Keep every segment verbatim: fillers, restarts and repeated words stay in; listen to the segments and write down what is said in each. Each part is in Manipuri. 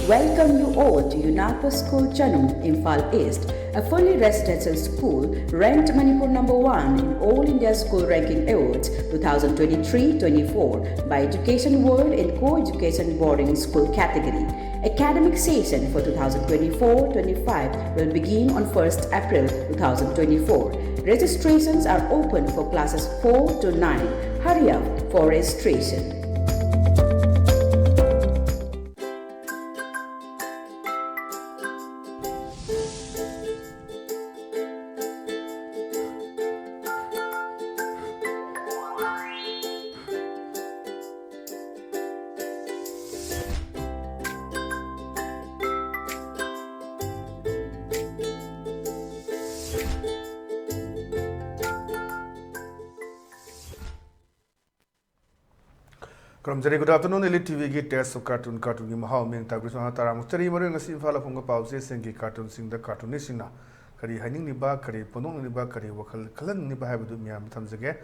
Welcome you all to UNAPA School Chanum, Imphal East, a fully residential school ranked Manipur number one in All India School Ranking Awards two thousand twenty-three twenty-four by Education World in Co-Education Boarding School category. Academic session for two thousand twenty-four twenty-five will begin on first April two thousand twenty-four. Registrations are open for classes four to nine. Hurry up for registration. ꯈꯨꯔꯨꯝꯖꯔꯤ꯫ Good afternoon, Elite T ꯚꯤꯒꯤ Taste of Cartoon, ꯀꯥꯔꯇꯨꯟꯒꯤ ꯃꯍꯥꯎ꯫ ꯃꯤꯡ ꯇꯥꯛꯄꯤꯁꯨ ꯍꯥꯟꯅ ꯇꯔꯥꯃꯨꯛ ꯆꯔꯤ꯫ ꯃꯔꯨ ꯑꯣꯏꯅ ꯉꯁꯤ ꯏꯝꯐꯥꯜ ꯐꯣꯡꯕ ꯄꯥꯎ ꯆꯦꯁꯤꯡꯒꯤ ꯀꯥꯔꯇꯨꯟꯁꯤꯡꯗ ꯀꯥꯔꯇꯨꯅꯤꯁꯁꯤꯡꯅ ꯀꯔꯤ ꯍꯥꯏꯅꯤꯡꯂꯤꯕ, ꯀꯔꯤ ꯐꯣꯡꯗꯣꯛꯅꯤꯡꯂꯤꯕ, ꯀꯔꯤ ꯋꯥꯈꯜ ꯈꯜꯍꯟꯅꯤꯡꯂꯤꯕ ꯍꯥꯏꯕꯗꯨ ꯃꯤꯌꯥꯝꯗ ꯊꯝꯖꯒꯦ꯫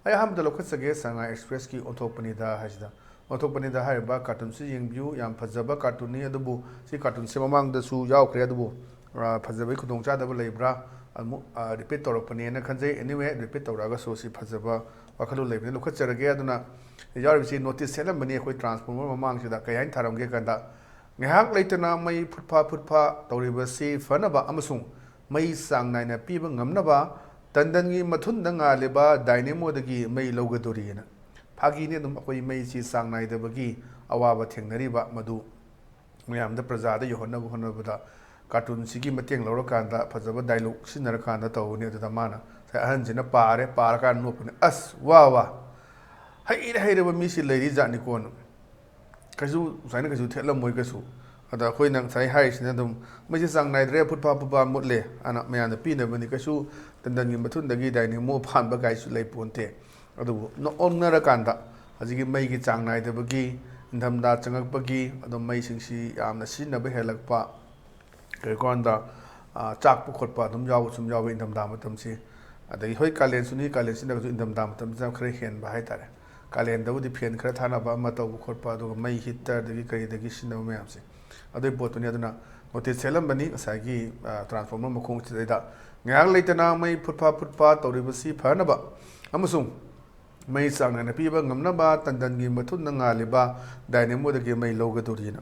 ꯑꯩ ꯑꯍꯥꯟꯕꯗ ꯂꯧꯈꯠꯆꯒꯦ ꯁꯉꯥꯏ ꯑꯦꯛꯁꯄ꯭ꯔꯦꯁꯀꯤ ꯑꯣꯟꯊꯣꯛꯄꯅꯤꯗ ꯍꯥꯏꯁꯤꯗ꯫ ꯑꯣꯟꯊꯣꯛꯄꯅꯤꯗ ꯍꯥꯏꯔꯤꯕ ꯀꯥꯔꯇꯨꯟꯁꯤ ꯌꯦꯡꯕꯤꯌꯨ꯫ ꯌꯥꯝ ꯐꯖꯕ ꯀꯥꯔꯇꯨꯟꯅꯤ꯫ ꯑꯗꯨꯕꯨ ꯁꯤ ꯀꯥꯔꯇꯨꯟꯁꯦ ꯃꯃꯥꯡꯗꯁꯨ ꯌꯥꯎꯈ꯭ꯔꯦ꯫ ꯑꯗꯨꯕꯨ, ꯑ, ꯐꯖꯕꯒꯤ ꯈꯨꯗꯣꯡꯆꯥꯗꯕ ꯂꯩꯕ꯭ꯔꯥ? ꯑꯃꯨꯛ, ꯑ, ꯔꯤꯄꯤꯠ ꯇꯧꯔꯛꯄꯅꯦꯅ ꯈꯟꯖꯩ꯫ Anyway, ꯔꯤꯄꯤꯠ ꯇꯧꯔꯛꯑꯒꯁꯨ ꯁꯤ ꯐꯖꯕ ꯋꯥꯈꯜꯂꯣꯟ ꯂꯩꯕꯅꯤ꯫ ꯂꯧꯈꯠꯆꯔꯒꯦ꯫ ꯑꯗꯨꯅ ꯌꯥꯎꯔꯤꯕꯁꯤ ꯅꯣꯇꯤꯁ ꯊꯦꯠꯂꯝꯕꯅꯤ ꯑꯩꯈꯣꯏ ꯇ꯭ꯔꯥꯟꯁꯐꯣꯔꯃꯔ ꯃꯃꯥꯡꯁꯤꯗ꯫ ꯀꯩ ꯍꯥꯏꯅ ꯊꯥꯔꯝꯒꯦ ꯀꯥꯟꯗ, "ꯉꯥꯏꯍꯥꯛ ꯂꯩꯇꯅ ꯃꯩ ꯐꯨꯠꯐꯥ ꯐꯨꯠꯐꯥ ꯇꯧꯔꯤꯕꯁꯤ ꯐꯅꯕ ꯑꯃꯁꯨꯡ ꯃꯩ ꯆꯥꯡ ꯅꯥꯏꯅ ꯄꯤꯕ ꯉꯝꯅꯕ ꯇꯟꯗꯟꯒꯤ ꯃꯊꯨꯟꯗ ꯉꯥꯜꯂꯤꯕ ꯗꯥꯏꯅꯦꯃꯣꯗꯒꯤ ꯃꯩ ꯂꯧꯒꯗꯣꯔꯤꯅ"꯫ ꯐꯥꯒꯤꯅꯤ, ꯑꯗꯨꯝ ꯑꯩꯈꯣꯏ ꯃꯩꯁꯤ ꯆꯥꯡ ꯅꯥꯏꯗꯕꯒꯤ ꯑꯋꯥꯕ ꯊꯦꯡꯅꯔꯤꯕ ꯃꯗꯨ ꯃꯌꯥꯝꯗ, ꯄ꯭ꯔꯖꯥꯗ ꯌꯧꯍꯟꯅꯕ ꯍꯣꯠꯅꯕꯗ ꯀꯥꯔꯇꯨꯟꯁꯤꯒꯤ ꯃꯇꯦꯡ ꯂꯧꯔꯀꯥꯟꯗ, ꯐꯖꯕ ꯗꯥꯏꯂꯣꯛ ꯁꯤꯖꯤꯟꯅꯔꯀꯥꯟꯗ ꯇꯧꯕꯅꯤ꯫ ꯑꯗꯨꯗ ꯃꯥꯅ ꯉꯁꯥꯏ ꯑꯍꯟꯁꯤꯅ ꯄꯥꯔꯦ, ꯄꯥꯔꯀꯥꯟꯗ ꯅꯣꯛꯄꯅꯦ, "ꯑꯁ, ꯋꯥ ꯋꯥ, ꯍꯩꯔꯦ ꯍꯩꯔꯕ ꯃꯤꯁꯤ ꯂꯩꯔꯤ ꯖꯥꯠꯅꯤꯀꯣꯅ"꯫ ꯀꯩꯁꯨ ꯁꯨꯃꯥꯏꯅ ꯀꯩꯁꯨ ꯊꯦꯠꯂꯝꯃꯣꯏ ꯀꯩꯁꯨ꯫ ꯑꯗ ꯑꯩꯈꯣꯏꯅ ꯉꯁꯥꯏ ꯍꯥꯏꯔꯤꯁꯤꯅ ꯑꯗꯨꯝ ꯃꯩꯁꯦ ꯆꯥꯡ ꯅꯥꯏꯗ꯭ꯔꯦ, ꯐꯨꯠ ꯐꯥ ꯐꯨꯠ ꯐꯥ ꯃꯨꯠꯂꯦ, ꯑꯅ ꯃꯌꯥꯝꯗ ꯄꯤꯅꯕꯅꯤ꯫ ꯀꯩꯁꯨ ꯇꯟꯗꯟꯒꯤ ꯃꯊꯨꯟꯗꯒꯤ ꯗꯥꯏꯅꯦꯃꯣ ꯐꯥꯟꯕ ꯀꯥꯏꯁꯨ ꯂꯩ ꯄꯣꯟꯇꯦ꯫ ꯑꯗꯨꯕꯨ ꯑꯣꯟꯅꯔꯀꯥꯟꯗ ꯍꯧꯖꯤꯛꯀꯤ ꯃꯩꯒꯤ ꯆꯥꯡ ꯅꯥꯏꯗꯕꯒꯤ, ꯏꯪꯊꯝꯊꯥ ꯆꯪꯉꯛꯄꯒꯤ, ꯑꯗꯨꯝ ꯃꯩꯁꯤꯡꯁꯤ ꯌꯥꯝꯅ ꯁꯤꯖꯤꯟꯅꯕ ꯍꯦꯜꯂꯛꯄ, ꯀꯔꯤꯒꯨꯝꯕ ꯀꯥꯟꯗ, ꯑ, ꯆꯥꯛꯄ ꯈꯣꯠꯄ ꯑꯗꯨꯝ ꯌꯥꯎꯕ, ꯁꯨꯝ ꯌꯥꯎꯕ ꯏꯪꯊꯝꯊꯥ ꯃꯇꯝꯁꯤ꯫ ꯑꯗꯒꯤ ꯍꯣꯏ, ꯀꯥꯂꯦꯟꯁꯨꯅꯤ, ꯀꯥꯂꯦꯟ ꯁꯤꯖꯤꯟꯅꯔꯒꯁꯨ ꯏꯪꯊꯝꯊꯥ ꯃꯇꯝꯁꯤꯅ ꯈꯔ ꯍꯦꯟꯕ ꯍꯥꯏꯇꯥꯔꯦ꯫ ꯀꯥꯂꯦꯟꯗꯕꯨꯗꯤ ꯐꯦꯟ ꯈꯔ ꯊꯥꯅꯕ ꯑꯃ ꯇꯧꯕ ꯈꯣꯠꯄ, ꯑꯗꯨꯒ ꯃꯩ ꯍꯤꯇꯔꯗꯒꯤ ꯀꯔꯤꯗꯒꯤ ꯁꯤꯖꯤꯟꯅꯕ ꯃꯌꯥꯝꯁꯦ꯫ ꯑꯗꯨꯒꯤ ꯄꯣꯠꯇꯨꯅꯤ꯫ ꯑꯗꯨꯅ ꯅꯣꯇꯤꯁ ꯊꯦꯠꯂꯝꯕꯅꯤ ꯉꯁꯥꯏꯒꯤ, ꯑ, ꯇ꯭ꯔꯥꯟꯁꯐꯣꯔꯃꯔ ꯃꯈꯣꯡꯁꯤꯗꯩꯗ꯫ ꯉꯥꯏꯍꯥꯛ ꯂꯩꯇꯅ ꯃꯩ ꯐꯨꯠ ꯐꯥ ꯐꯨꯠ ꯐꯥ ꯇꯧꯔꯤꯕꯁꯤ ꯐꯅꯕ ꯑꯃꯁꯨꯡ ꯃꯩ ꯆꯥꯡ ꯅꯥꯏꯅ ꯄꯤꯕ ꯉꯝꯅꯕ ꯇꯟꯗꯟꯒꯤ ꯃꯊꯨꯟꯗ ꯉꯥꯜꯂꯤꯕ ꯗꯥꯏꯅꯦꯃꯣꯗꯒꯤ ꯃꯩ ꯂꯧꯒꯗꯧꯔꯤꯅ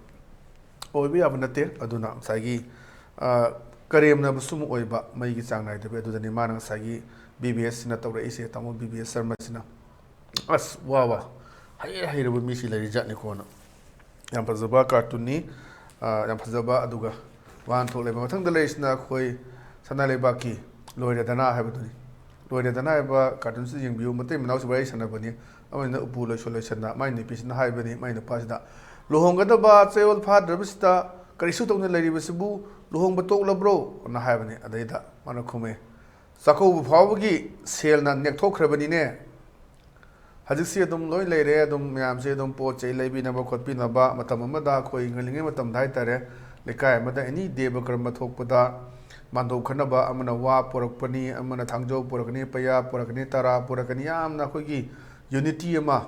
ꯑꯣꯏꯕ ꯌꯥꯕ ꯅꯠꯇꯦ꯫ ꯑꯗꯨꯅ ꯉꯁꯥꯏꯒꯤ, ꯑ, ꯀꯔꯦꯝꯅꯕꯁꯨ ꯑꯃ ꯑꯣꯏꯕ ꯃꯩꯒꯤ ꯆꯥꯡ ꯅꯥꯏꯗꯕ꯫ ꯑꯗꯨꯗꯅꯤ ꯃꯥꯅ ꯉꯁꯥꯏꯒꯤ ꯕꯤ ꯕꯤ ꯑꯦꯁꯁꯤꯅ ꯇꯧꯔꯛꯏꯁꯦ, ꯇꯥꯃꯣ ꯕꯤ ꯕꯤ ꯑꯦꯁ ꯁꯔꯃꯁꯤꯅ꯫ ꯑꯁ, ꯋꯥ ꯋꯥ, ꯍꯩꯔ ꯍꯩꯔꯕ ꯃꯤꯁꯤ ꯂꯩꯔꯤꯖꯥꯠꯅꯤꯀꯣꯅ꯫ ꯌꯥꯝ ꯐꯖꯕ ꯀꯥꯔꯇꯨꯟꯅꯤ, ꯑ, ꯌꯥꯝ ꯐꯖꯕ, ꯑꯗꯨꯒ ꯋꯥꯍꯟꯊꯣꯛ ꯂꯩꯕ꯫ ꯃꯊꯪꯗ ꯂꯩꯔꯤꯁꯤꯅ ꯑꯩꯈꯣꯏ ꯁꯅꯥ ꯂꯩꯕꯥꯛꯀꯤ ꯂꯣꯏꯔꯦꯗꯅ ꯍꯥꯏꯕꯗꯨꯅꯤ꯫ ꯂꯣꯏꯔꯦꯗꯅ ꯍꯥꯏꯕ ꯀꯥꯔꯇꯨꯟꯁꯤ ꯌꯦꯡꯕꯤꯌꯨ꯫ ꯃꯇꯩ ꯃꯅꯥꯎꯁꯤ ꯋꯥꯔꯤ ꯁꯥꯟꯅꯕꯅꯤ, ꯑꯃꯅ ꯎꯄꯨ ꯂꯣꯏꯁꯣꯟ ꯂꯣꯏꯁꯟꯅ꯫ ꯃꯥꯏ ꯅꯨꯄꯤꯁꯤꯅ ꯍꯥꯏꯕꯅꯤ, ꯃꯥꯏ ꯅꯨꯄꯥꯁꯤꯗ, "ꯂꯨꯍꯣꯡꯒꯗꯕ ꯆꯌꯣꯜ ꯐꯥꯗ꯭ꯔꯕꯁꯤꯗ ꯀꯔꯤꯁꯨ ꯇꯧꯅ ꯂꯩꯔꯤꯕꯁꯤꯕꯨ ꯂꯨꯍꯣꯡꯕ ꯇꯣꯛꯂꯕ꯭ꯔꯣ?" ꯑꯅ ꯍꯥꯏꯕꯅꯤ꯫ ꯑꯗꯩꯗ ꯃꯥꯅ ꯈꯨꯝꯃꯦ, "ꯆꯥꯛꯀꯧꯕ ꯐꯥꯎꯕꯒꯤ ꯁꯦꯜꯅ ꯅꯦꯛꯊꯣꯛꯈ꯭ꯔꯕꯅꯤꯅꯦ꯫ ꯍꯧꯖꯤꯛꯁꯤ ꯑꯗꯨꯝ ꯂꯣꯏ ꯂꯩꯔꯦ, ꯑꯗꯨꯝ ꯃꯌꯥꯝꯁꯦ ꯑꯗꯨꯝ ꯄꯣꯠ ꯆꯩ ꯂꯩꯕꯤꯅꯕ ꯈꯣꯠꯄꯤꯅꯕ꯫ ꯃꯇꯝ ꯑꯃꯗ ꯑꯩꯈꯣꯏ ꯉꯜꯂꯤꯉꯩ ꯃꯇꯝꯗ ꯍꯥꯏꯇꯥꯔꯦ, ꯂꯩꯀꯥꯏ ꯑꯃꯗ ꯑꯦꯅꯤ ꯗꯦꯕ ꯀꯔꯃ ꯊꯣꯛꯄꯗ ꯃꯥꯟꯗꯣꯞ ꯈꯟꯅꯕ, ꯑꯃꯅ ꯋꯥ ꯄꯨꯔꯛꯄꯅꯤ, ꯑꯃꯅ ꯊꯥꯡꯖꯧ ꯄꯨꯔꯛꯀꯅꯤ, ꯄꯩꯌꯥ ꯄꯨꯔꯛꯀꯅꯤ, ꯇꯔꯥ ꯄꯨꯔꯛꯀꯅꯤ, ꯌꯥꯝꯅ ꯑꯩꯈꯣꯏꯒꯤ ꯌꯨꯅꯤꯇꯤ ꯑꯃ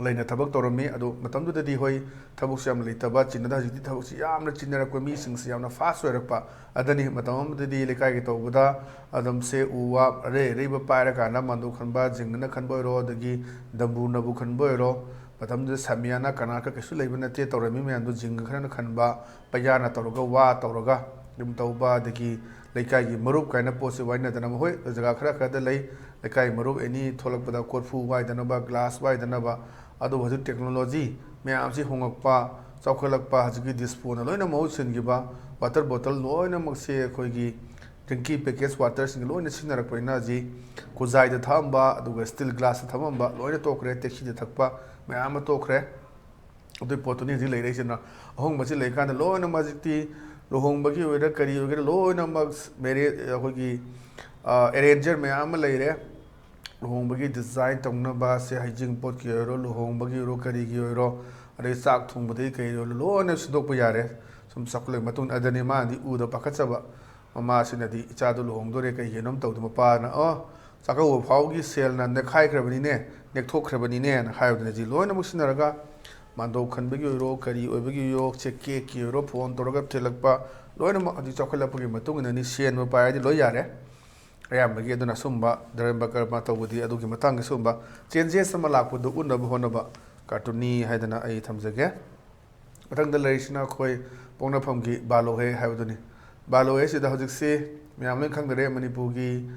ꯂꯩꯅ ꯊꯕꯛ ꯇꯧꯔꯝꯃꯤ꯫ ꯑꯗꯣ ꯃꯇꯝꯗꯨꯗꯗꯤ ꯍꯣꯏ, ꯊꯕꯛꯁꯨ ꯌꯥꯝꯅ ꯂꯩꯇꯕ, ꯆꯤꯟꯅꯗ, ꯍꯧꯖꯤꯛꯇꯤ ꯊꯕꯛꯁꯤ ꯌꯥꯝꯅ ꯆꯤꯟꯅꯔꯛꯄ, ꯃꯤꯁꯤꯡꯁꯤ ꯌꯥꯝꯅ ꯐꯥꯁ ꯑꯣꯏꯔꯛꯄ꯫ ꯑꯗꯅꯤ ꯃꯇꯝ ꯑꯃꯗꯗꯤ ꯂꯩꯀꯥꯏꯒꯤ ꯇꯧꯕꯗ ꯑꯗꯨꯝꯁꯦ ꯎ ꯋꯥ ꯑꯔꯩ ꯑꯔꯩꯕ ꯄꯥꯏꯔꯀꯥꯟꯗ ꯃꯥꯟꯗꯣꯞ ꯈꯟꯕ, ꯖꯤꯡꯒꯅ ꯈꯟꯕ ꯑꯣꯏꯔꯣ, ꯑꯗꯒꯤ ꯗꯝꯕꯨꯔꯅꯕꯨ ꯈꯟꯕ ꯑꯣꯏꯔꯣ, ꯃꯇꯝꯗꯨꯗ ꯁꯃꯤꯌꯥꯅ ꯀꯅꯥꯀ ꯀꯩꯁꯨ ꯂꯩꯕ ꯅꯠꯇꯦ, ꯇꯧꯔꯝꯃꯤ ꯃꯌꯥꯝꯗꯨ ꯖꯤꯡꯒ ꯈꯔꯅ ꯈꯟꯕ, ꯄꯩꯌꯥꯅ ꯇꯧꯔꯒ, ꯋꯥ ꯇꯧꯔꯒ ꯑꯗꯨꯝ ꯇꯧꯕ, ꯑꯗꯒꯤ ꯂꯩꯀꯥꯏꯒꯤ ꯃꯔꯨꯞ ꯀꯥꯏꯅ ꯄꯣꯠꯁꯦ ꯋꯥꯏꯅꯗꯅꯕ꯫ ꯍꯣꯏ, ꯖꯒꯥ ꯈꯔ ꯈꯔꯗ ꯂꯩ, ꯂꯩꯀꯥꯏ ꯃꯔꯨꯞ ꯑꯦꯅꯤ ꯊꯣꯛꯂꯛꯄꯗ ꯀꯣꯔꯐꯨ ꯋꯥꯏꯗꯅꯕ, ꯒ꯭ꯂꯥꯁ ꯋꯥꯏꯗꯅꯕ꯫ ꯑꯗꯨꯕꯨ ꯍꯧꯖꯤꯛ ꯇꯦꯛꯅꯣꯂꯣꯖꯤ ꯃꯌꯥꯝꯁꯤ ꯍꯣꯡꯉꯛꯄ, ꯆꯥꯎꯈꯠꯂꯛꯄ, ꯍꯧꯖꯤꯛꯀꯤ ꯗꯤꯁꯄꯣꯅ ꯂꯣꯏꯅ ꯃꯍꯨꯠ ꯁꯤꯟꯈꯤꯕ, ꯋꯥꯇꯔ ꯕꯣꯇꯜ ꯂꯣꯏꯅꯃꯛꯁꯦ ꯑꯩꯈꯣꯏꯒꯤ ꯗ꯭ꯔꯤꯡꯀꯤꯡ ꯄꯦꯀꯦꯖ ꯋꯥꯇꯔꯁꯤꯡ ꯂꯣꯏꯅ ꯁꯤꯖꯤꯟꯅꯔꯛꯄꯅꯤꯅ ꯍꯧꯖꯤꯛ ꯈꯨꯖꯥꯏꯗ ꯊꯛꯑꯝꯕ, ꯑꯗꯨꯒ ꯁ꯭ꯇꯤꯜ ꯒ꯭ꯂꯥꯁꯇ ꯊꯛꯑꯝꯕ ꯂꯣꯏꯅ ꯇꯣꯛꯈ꯭ꯔꯦ, ꯇꯦꯛꯁꯤꯗ ꯊꯛꯄ ꯃꯌꯥꯝ ꯑꯃ ꯇꯣꯛꯈ꯭ꯔꯦ꯫ ꯑꯗꯨꯒꯤ ꯄꯣꯠꯇꯨꯅꯤ ꯍꯧꯖꯤꯛ ꯂꯩꯔꯛꯏꯁꯤꯅ꯫ ꯑꯍꯣꯡꯕꯁꯤ ꯂꯩꯀꯥꯟꯗ ꯂꯣꯏꯅꯃꯛ ꯍꯧꯖꯤꯛꯇꯤ ꯂꯨꯍꯣꯡꯕꯒꯤ ꯑꯣꯏꯒꯦꯔꯥ ꯀꯔꯤ ꯑꯣꯏꯒꯦꯔꯥ ꯂꯣꯏꯅꯃꯛ ꯃꯦꯔꯦ-, ꯑꯩꯈꯣꯏꯒꯤ, ꯑ, ꯑꯦꯔꯦꯟꯖꯔ ꯃꯌꯥꯝ ꯑꯃ ꯂꯩꯔꯦ꯫ ꯂꯨꯍꯣꯡꯕꯒꯤ ꯗꯤꯖꯥꯏꯟ ꯇꯧꯅꯕ ꯁꯦ, ꯍꯩꯖꯤꯡꯄꯣꯠꯀꯤ ꯑꯣꯏꯔꯣ, ꯂꯨꯍꯣꯡꯕꯒꯤ ꯑꯣꯏꯔꯣ, ꯀꯔꯤꯒꯤ ꯑꯣꯏꯔꯣ, ꯑꯗꯩ ꯆꯥꯛ ꯊꯣꯡꯕꯗꯒꯤ ꯀꯔꯤ ꯑꯣꯏꯔꯣ, ꯂꯣꯏꯅ ꯁꯤꯟꯗꯣꯛꯄ ꯌꯥꯔꯦ꯫ ꯁꯨꯝ ꯆꯥꯎꯈꯠꯂꯛꯄ ꯃꯇꯨꯡ ꯑꯗꯅꯤ ꯃꯥꯅꯗꯤ ꯎꯗ ꯄꯥꯈꯠꯆꯕ꯫ ꯃꯃꯥꯁꯤꯅꯗꯤ ꯏꯆꯥꯗꯣ ꯂꯨꯍꯣꯡꯗꯣꯔꯦ, ꯀꯩ ꯀꯩꯅꯣꯝ ꯇꯧꯗ ꯃꯄꯥꯅ, "ꯑꯣ, ꯆꯥꯛꯀꯧꯕ ꯐꯥꯎꯒꯤ ꯁꯦꯜꯅ ꯅꯦꯛꯈꯥꯏꯈ꯭ꯔꯕꯅꯤꯅꯦ, ꯅꯦꯛꯊꯣꯛꯈ꯭ꯔꯕꯅꯤꯅꯦꯅ" ꯍꯥꯏꯕꯗꯨꯅ ꯍꯧꯖꯤꯛ ꯂꯣꯏꯅꯃꯛ ꯁꯤꯖꯤꯟꯅꯔꯒ ꯃꯥꯟꯗꯣꯞ ꯈꯟꯕꯒꯤ ꯑꯣꯏꯔꯣ, ꯀꯔꯤ ꯑꯣꯏꯕꯒꯤ ꯑꯣꯏꯔꯣ, ꯆꯦꯛ ꯀꯦꯛꯀꯤ ꯑꯣꯏꯔꯣ, ꯐꯣꯟ ꯇꯧꯔꯒ ꯊꯤꯜꯂꯛꯄ, ꯂꯣꯏꯅꯃꯛ ꯍꯧꯖꯤꯛ ꯆꯥꯎꯈꯠꯂꯛꯄꯒꯤ ꯃꯇꯨꯡ ꯏꯟꯅꯅꯤ, ꯁꯦꯟꯕꯨ ꯄꯥꯏꯔꯗꯤ ꯂꯣꯏ ꯌꯥꯔꯦ꯫ ꯑꯌꯥꯝꯕꯒꯤ ꯑꯗꯨꯅ ꯑꯁꯨꯝꯕ ꯙꯔꯃ ꯀꯔꯃ ꯇꯧꯕꯗꯤ ꯑꯗꯨꯒꯤ ꯃꯇꯥꯡꯒꯤ ꯁꯨꯝꯕ changes ꯑꯃ ꯂꯥꯛꯄꯗꯨ ꯎꯠꯅꯕ ꯍꯣꯠꯅꯕ cartoonꯅꯤ ꯍꯥꯏꯗꯅ ꯑꯩ ꯊꯝꯖꯒꯦ꯫ ꯃꯊꯪꯗ ꯂꯩꯔꯤꯁꯤꯅ ꯑꯩꯈꯣꯏ ꯄꯣꯛꯅꯐꯝꯒꯤ ꯕꯥꯂꯣꯍꯦ ꯍꯥꯏꯕꯗꯨꯅꯤ꯫ ꯕꯥꯂꯣꯍꯦꯁꯤꯗ ꯍꯧꯖꯤꯛꯁꯤ ꯃꯌꯥꯝ ꯂꯣꯏ ꯈꯪꯅꯔꯦ, ꯃꯅꯤꯄꯨꯔꯒꯤ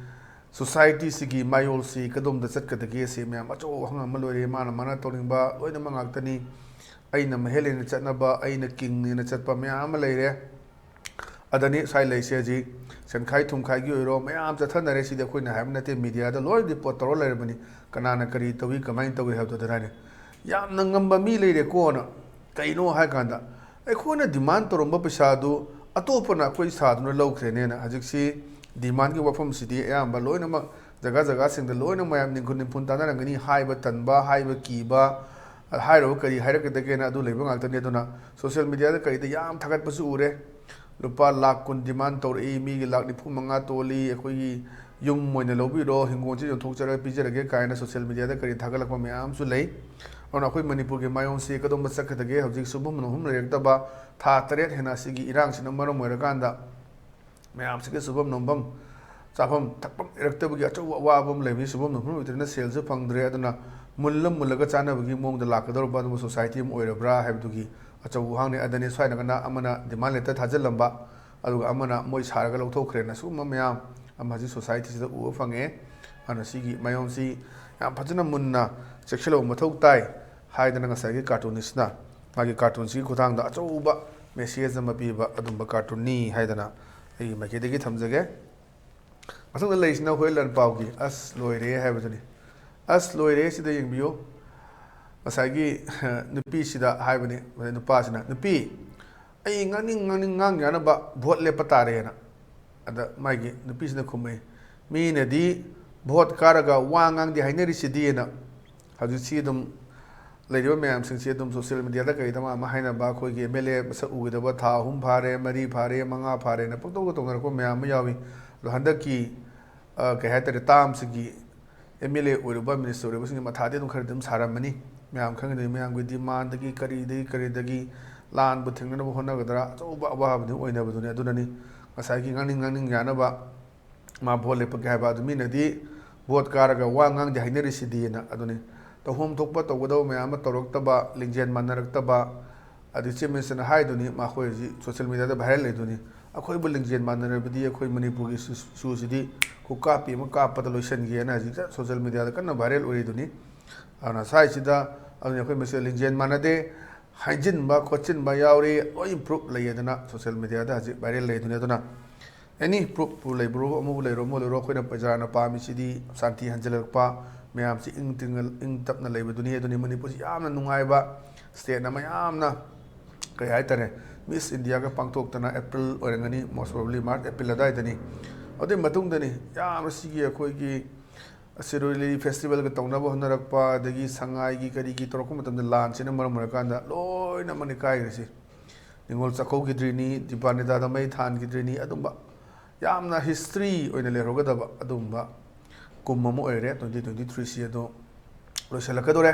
societyꯁꯤꯒꯤ ꯃꯌꯣꯜꯁꯤ ꯀꯗꯣꯝꯗ ꯆꯠꯀꯗꯒꯦ ꯁꯤ ꯃꯌꯥꯝ ꯑꯆꯧꯕ ꯋꯥꯍꯪ ꯑꯃ ꯂꯣꯏꯔꯦ꯫ ꯃꯥꯅ ꯃꯥꯅ ꯇꯧꯅꯤꯡꯕ ꯂꯣꯏꯅꯃꯛ ꯉꯥꯛꯇꯅꯤ꯫ ꯑꯩꯅ ꯃꯍꯦꯜꯂꯦꯅ ꯆꯠꯅꯕ, ꯑꯩꯅ kingꯅꯦꯅ ꯆꯠꯄ ꯃꯌꯥꯝ ꯑꯃ ꯂꯩꯔꯦ꯫ ꯑꯗꯅꯤ ꯁ꯭ꯋꯥꯏ ꯂꯩꯁꯦ ꯍꯧꯖꯤꯛ ꯁꯦꯟꯈꯥꯏ ꯊꯨꯝꯈꯥꯏꯒꯤ ꯑꯣꯏꯔꯣ ꯃꯌꯥꯝ ꯆꯠꯊꯅꯔꯦ꯫ ꯁꯤꯗꯤ ꯑꯩꯈꯣꯏꯅ ꯍꯥꯏꯕ ꯅꯠꯇꯦ, mediaꯗ ꯂꯣꯏ report ꯇꯧꯔ ꯂꯩꯔꯕꯅꯤ, ꯀꯅꯥꯅ ꯀꯔꯤ ꯇꯧꯏ, ꯀꯃꯥꯏꯅ ꯇꯧꯏ ꯍꯥꯏꯕꯗꯨ꯫ ꯑꯗꯨꯅ ꯍꯥꯏꯅꯤ, ꯌꯥꯝꯅ ꯉꯝꯕ ꯃꯤ ꯂꯩꯔꯦꯀꯣꯅ꯫ ꯀꯩꯅꯣ ꯍꯥꯏꯀꯥꯟꯗ, ꯑꯩꯈꯣꯏꯅ demand ꯇꯧꯔꯝꯕ ꯄꯩꯁꯥꯗꯨ ꯑꯇꯣꯞꯄꯅ ꯑꯩꯈꯣꯏ ꯁꯥꯗꯨꯅ ꯂꯧꯈ꯭ꯔꯦꯅꯦꯅ꯫ ꯍꯧꯖꯤꯛꯁꯤ demandꯒꯤ ꯋꯥꯐꯝꯁꯤꯗꯤ ꯑꯌꯥꯝꯕ ꯂꯣꯏꯅꯃꯛ ꯖꯒꯥ ꯖꯒꯥꯁꯤꯡꯗ ꯂꯣꯏꯅ ꯃꯌꯥꯝ ꯅꯤꯡꯈꯨꯟ ꯅꯤꯡꯈꯨꯟ ꯇꯥꯟꯅꯔꯝꯒꯅꯤ꯫ ꯍꯥꯏꯕ ꯇꯟꯕ, ꯍꯥꯏꯕ ꯀꯤꯕ, ꯍꯥꯏꯔꯨꯕ ꯀꯔꯤ ꯍꯥꯏꯔꯛꯀꯗꯒꯦꯅ ꯑꯗꯨ ꯂꯩꯕ ꯉꯥꯛꯇꯅꯤ꯫ ꯑꯗꯨꯅ social mediaꯗ ꯀꯔꯤꯗ ꯌꯥꯝ ꯊꯥꯒꯠꯄꯁꯨ ꯎꯔꯦ꯫ ꯂꯨꯄꯥ ꯂꯥꯛ ꯀꯨꯟ demand ꯇꯧꯔꯛꯏ, ꯃꯤꯒꯤ ꯂꯥꯛ ꯅꯤꯐꯨ ꯃꯉꯥ ꯇꯣꯜꯂꯤ, ꯑꯩꯈꯣꯏꯒꯤ ꯌꯨꯝ ꯑꯣꯏꯅ ꯂꯧꯕꯤꯔꯣ, ꯍꯤꯡꯒꯣꯜꯁꯤ ꯌꯣꯟꯊꯣꯛꯆꯔꯒ ꯄꯤꯖꯔꯒꯦ ꯀꯥꯏꯅ social mediaꯗ ꯀꯔꯤ ꯊꯥꯒꯠꯂꯛꯄ ꯃꯌꯥꯝ ꯑꯃꯁꯨ ꯂꯩ꯫ ꯑꯗꯨꯅ ꯑꯩꯈꯣꯏ ꯃꯅꯤꯄꯨꯔꯒꯤ ꯃꯥꯌꯣꯟꯁꯤ ꯀꯗꯣꯝꯗ ꯆꯠꯀꯗꯒꯦ? ꯍꯧꯖꯤꯛ ꯁꯨꯐꯝ ꯅꯣꯝꯐꯝ ꯂꯩꯔꯛꯇꯕ ꯊꯥ ꯇꯔꯦꯠ ꯍꯦꯟꯅ ꯑꯁꯤꯒꯤ ꯏꯔꯥꯡꯁꯤꯅ ꯃꯔꯝ ꯑꯣꯏꯔꯀꯥꯟꯗ ꯃꯌꯥꯝꯁꯤꯒꯤ ꯁꯨꯐꯝ ꯅꯣꯝꯐꯝ, ꯆꯥꯐꯝ ꯊꯛꯐꯝ ꯂꯩꯔꯛꯇꯕꯒꯤ ꯑꯆꯧꯕ ꯑꯋꯥꯕ ꯑꯃ ꯂꯩꯕꯅꯤ꯫ ꯁꯨꯐꯝ ꯅꯣꯝꯐꯝ ꯂꯩꯇ꯭ꯔꯕꯅꯤꯅ ꯁꯦꯜꯁꯨ ꯐꯪꯗ꯭ꯔꯦ꯫ ꯑꯗꯨꯅ ꯃꯨꯜꯂ ꯃꯨꯜꯂꯒ ꯆꯥꯅꯕꯒꯤ ꯃꯑꯣꯡꯗ ꯂꯥꯛꯀꯗꯧꯔꯕ ꯑꯗꯨꯒꯨꯝꯕ society ꯑꯃ ꯑꯣꯏꯔꯕ꯭ꯔꯥ ꯍꯥꯏꯕꯗꯨꯒꯤ ꯑꯆꯧꯕ ꯋꯥꯍꯪꯅꯤ꯫ ꯑꯗꯅꯤ ꯁ꯭ꯋꯥꯏ ꯅꯥꯀꯟꯗ ꯑꯃꯅ demand letter ꯊꯥꯖꯤꯜꯂꯝꯕ, ꯑꯗꯨꯒ ꯑꯃꯅ ꯃꯣꯏ ꯁꯥꯔꯒ ꯂꯧꯊꯣꯛꯈ꯭ꯔꯦꯅ ꯁꯤꯒꯨꯝꯕ ꯃꯌꯥꯝ ꯑꯃ ꯍꯧꯖꯤꯛ societyꯁꯤꯗ ꯎꯕ ꯐꯪꯉꯦ꯫ ꯑꯗꯨꯅ ꯁꯤꯒꯤ ꯃꯥꯌꯣꯟꯁꯤ ꯌꯥꯝ ꯐꯖꯅ ꯃꯨꯟꯅ ꯆꯦꯛꯁꯤꯜꯍꯧꯕ ꯃꯊꯧ ꯇꯥꯏ ꯍꯥꯏꯗꯅ ꯉꯁꯥꯏꯒꯤ cartoonistꯅ ꯃꯥꯒꯤ cartoonꯁꯤꯒꯤ ꯈꯨꯠꯊꯥꯡꯗ ꯑꯆꯧꯕ message ꯑꯃ ꯄꯤꯕ ꯑꯗꯨꯝꯕ cartoonꯅꯤ ꯍꯥꯏꯗꯅ ꯑꯩꯒꯤ ꯃꯥꯏꯀꯩꯗꯒꯤ ꯊꯝꯖꯒꯦ꯫ ꯃꯊꯪꯗ ꯂꯩꯔꯤꯁꯤꯅ ꯍꯨꯏ ꯂꯟꯄꯥꯎꯒꯤ "ꯑꯁ ꯂꯣꯏꯔꯦ" ꯍꯥꯏꯕꯗꯨꯅꯤ꯫ "ꯑꯁ ꯂꯣꯏꯔꯦ" ꯁꯤꯗ ꯌꯦꯡꯕꯤꯌꯨ꯫ ꯉꯁꯥꯏꯒꯤ ꯅꯨꯄꯤꯁꯤꯗ ꯍꯥꯏꯕꯅꯤ, ꯅꯨꯄꯥꯁꯤꯅ, "ꯅꯨꯄꯤ, ꯑꯩ ꯉꯥꯡꯅꯤꯡ ꯉꯥꯡꯅꯤꯡ ꯉꯥꯡ ꯌꯥꯅꯕ vote ꯂꯦꯞꯄ ꯇꯥꯔꯦꯅ"꯫ ꯑꯗ ꯃꯥꯒꯤ ꯅꯨꯄꯤꯁꯤꯅ ꯈꯨꯝꯃꯛꯏ, "ꯃꯤꯅꯗꯤ vote ꯀꯥꯔꯒ ꯋꯥ ꯉꯥꯡꯗꯦ ꯍꯥꯏꯅꯔꯤꯁꯤꯗꯤꯅ"꯫ ꯍꯧꯖꯤꯛꯁꯤ ꯑꯗꯨꯝ ꯂꯩꯔꯤꯕ ꯃꯌꯥꯝꯁꯤꯡꯁꯤ ꯑꯗꯨꯝ social mediaꯗ ꯀꯩꯗ ꯑꯃ ꯑꯃ ꯍꯥꯏꯅꯕ, ꯑꯩꯈꯣꯏꯒꯤ MLA ꯃꯁꯛ ꯎꯈꯤꯗꯕ ꯊꯥ ꯑꯍꯨꯝ ꯐꯥꯔꯦ, ꯃꯔꯤ ꯐꯥꯔꯦ, ꯃꯉꯥ ꯐꯥꯔꯦꯅ ꯄꯪꯇꯧꯗ ꯇꯧꯅꯔꯛꯄ ꯃꯌꯥꯝ ꯑꯃ ꯌꯥꯎꯏ꯫ ꯑꯗꯣ ꯍꯟꯗꯛꯀꯤ, ꯑ, ꯀꯩ ꯍꯥꯏꯇꯥꯔꯦ, termꯁꯤꯒꯤ MLA ꯑꯣꯏꯔꯨꯕ, minister ꯑꯣꯏꯔꯨꯕꯁꯤꯡꯒꯤ ꯃꯊꯥꯗꯤ ꯑꯗꯨꯝ ꯈꯔꯗꯤ ꯑꯗꯨꯝ ꯁꯥꯔꯝꯃꯅꯤ꯫ ꯃꯌꯥꯝ ꯈꯪꯉꯤꯗꯨꯅꯤ, ꯃꯌꯥꯝꯒꯤ ꯗꯤꯃꯥꯟꯗꯒꯤ ꯀꯔꯤꯗꯒꯤ ꯀꯔꯤꯗꯒꯤ ꯂꯥꯟꯕꯨ ꯊꯦꯡꯅꯅꯕ ꯍꯣꯠꯅꯒꯗ꯭ꯔꯥ, ꯑꯆꯧꯕ ꯑꯋꯥꯕꯗꯤ ꯑꯣꯏꯅꯕꯗꯨꯅꯤ꯫ ꯑꯗꯨꯅꯅꯤ ꯉꯁꯥꯏꯒꯤ ꯉꯥꯡꯅꯤꯡ ꯉꯥꯡꯅꯤꯡ ꯌꯥꯅꯕ ꯃꯥ ꯚꯣꯠ ꯂꯦꯞꯄꯒꯦ ꯍꯥꯏꯕ ꯑꯗꯨ, ꯃꯤꯅꯗꯤ ꯚꯣꯠ ꯀꯥꯔꯒ ꯋꯥ ꯉꯥꯡꯗꯦ ꯍꯥꯏꯅꯔꯤꯁꯤꯗꯤꯅ꯫ ꯑꯗꯨꯅꯤ ꯇꯧꯐꯝ ꯊꯣꯛꯄ ꯇꯧꯒꯗꯕ ꯃꯌꯥꯝ ꯑꯃ ꯇꯧꯔꯛꯇꯕ, ꯂꯤꯡꯖꯦꯜ ꯃꯥꯟꯅꯔꯛꯇꯕ, ꯑꯗꯩ ꯆꯤꯐ ꯃꯤꯅꯤꯁꯇꯔꯅ ꯍꯥꯏꯗꯨꯅꯤ, ꯃꯈꯣꯏ ꯍꯧꯖꯤꯛ ꯁꯣꯁꯤꯌꯦꯜ ꯃꯦꯗꯤꯌꯥꯗ ꯚꯥꯏꯔꯦꯜ ꯂꯩꯗꯨꯅꯤ, "ꯑꯩꯈꯣꯏꯕꯨ ꯂꯤꯡꯖꯦꯜ ꯃꯥꯟꯅꯔꯕꯗꯤ ꯑꯩꯈꯣꯏ ꯃꯅꯤꯄꯨꯔꯒꯤ ꯏꯁꯨ-, ꯏꯁꯨꯁꯤꯗꯤ ꯈꯨꯀꯥꯞꯄꯤ ꯑꯃ ꯀꯥꯞꯄꯗ ꯂꯣꯏꯁꯤꯟꯒꯦꯅ" ꯍꯧꯖꯤꯛꯇ ꯁꯣꯁꯤꯌꯦꯜ ꯃꯦꯗꯤꯌꯥꯗ ꯀꯟꯅ ꯚꯥꯏꯔꯦꯜ ꯑꯣꯏꯔꯤꯗꯨꯅꯤ꯫ ꯑꯗꯨꯅ ꯁ꯭ꯋꯥꯏꯁꯤꯗ, ꯑꯗꯨꯅ ꯑꯩꯈꯣꯏ ꯃꯁꯦꯜ ꯂꯤꯡꯖꯦꯜ ꯃꯥꯟꯅꯗꯦ, ꯍꯥꯏꯖꯤꯟꯕ ꯈꯣꯠꯆꯤꯟꯕ ꯌꯥꯎꯔꯤ, ꯂꯣꯏ ꯄ꯭ꯔꯨꯐ ꯂꯩꯌꯦꯗꯅ ꯁꯣꯁꯤꯌꯦꯜ ꯃꯦꯗꯤꯌꯥꯗ ꯍꯧꯖꯤꯛ ꯚꯥꯏꯔꯦꯜ ꯂꯩꯗꯨꯅꯤ꯫ ꯑꯗꯨꯅ ꯑꯦꯅꯤ ꯄ꯭ꯔꯨꯐꯄꯨ ꯂꯩꯕ꯭ꯔꯣ, ꯑꯃꯕꯨ ꯂꯩꯔꯣ, ꯑꯃꯕꯨ ꯂꯩꯔꯣ, ꯑꯩꯈꯣꯏꯅ ꯄ꯭ꯔꯖꯥꯅ ꯄꯥꯝꯃꯤꯁꯤꯗꯤ ꯁꯥꯟꯇꯤ ꯍꯟꯖꯤꯜꯂꯛꯄ, ꯃꯌꯥꯝꯁꯤ ꯏꯪ ꯇꯤꯡꯉ-, ꯏꯪ ꯇꯞꯅ ꯂꯩꯕꯗꯨꯅꯤ꯫ ꯑꯗꯨꯅꯤ ꯃꯅꯤꯄꯨꯔꯁꯤ ꯌꯥꯝꯅ ꯅꯨꯡꯉꯥꯏꯕ ꯁ꯭ꯇꯦꯠ ꯑꯃ, ꯌꯥꯝꯅ ꯀꯩ ꯍꯥꯏꯇꯥꯔꯦ, ꯃꯤꯁ ꯏꯟꯗꯤꯌꯥꯒ ꯄꯥꯡꯊꯣꯛꯇꯅ, ꯑꯦꯄ꯭ꯔꯤꯜ ꯑꯣꯏꯔꯝꯒꯅꯤ, most probably ꯃꯥꯔꯆ, ꯑꯦꯄ꯭ꯔꯤꯜ ꯑꯗꯨꯋꯥꯏꯗꯅꯤ꯫ ꯑꯗꯨꯒꯤ ꯃꯇꯨꯡꯗꯅꯤ ꯌꯥꯝꯅ ꯁꯤꯒꯤ ꯑꯩꯈꯣꯏꯒꯤ ꯁꯤꯔꯣꯏ ꯂꯤꯂꯤ ꯐꯦꯁꯇꯤꯚꯦꯜꯒ ꯇꯧꯅꯕ ꯍꯣꯠꯅꯔꯛꯄ, ꯑꯗꯒꯤ ꯁꯉꯥꯏꯒꯤ ꯀꯔꯤꯒꯤ ꯇꯧꯔꯛꯄ ꯃꯇꯝꯗ ꯂꯥꯟꯁꯤꯅ ꯃꯔꯝ ꯑꯣꯏꯔꯀꯥꯟꯗ ꯂꯣꯏꯅ ꯃꯅꯤꯡ ꯀꯥꯏꯈ꯭ꯔꯤꯁꯤ꯫ ꯅꯤꯉꯣꯜ ꯆꯥꯛꯀꯧꯈꯤꯗ꯭ꯔꯤꯅꯤ, ꯗꯤꯄꯥꯅꯤꯇꯥꯗ ꯃꯩ ꯊꯥꯟꯈꯤꯗ꯭ꯔꯤꯅꯤ, ꯑꯗꯨꯝꯕ ꯌꯥꯝꯅ ꯍꯤꯁꯇ꯭ꯔꯤ ꯑꯣꯏꯅ ꯂꯩꯍꯧꯒꯗꯕ ꯑꯗꯨꯒꯨꯝꯕ ꯀꯨꯝ ꯑꯃ ꯑꯣꯏꯔꯦ ꯇ꯭ꯋꯦꯟꯇꯤ ꯇ꯭ꯋꯦꯟꯇꯤ ꯊ꯭ꯔꯤꯁꯤ꯫ ꯑꯗꯣ ꯂꯣꯏꯁꯤꯜꯂꯛꯀꯗꯧꯔꯦ,